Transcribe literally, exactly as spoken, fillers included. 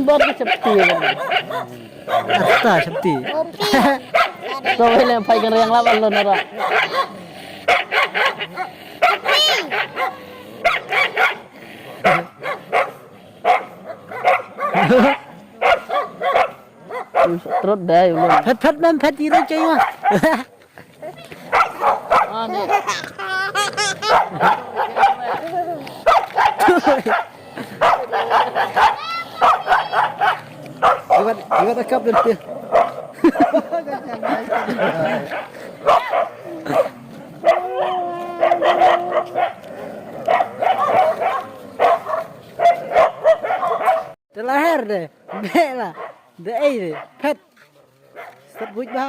Bor ki chapti. Asta chapti. Kopi. Ko wele phai kan riang la ban lo nara. Trot dai ulun. Phet phet mem phet iro cai ma. Iwat iwat akap dan pil. Te la her de. Bela. De ei de. Phet. Sat buit ba.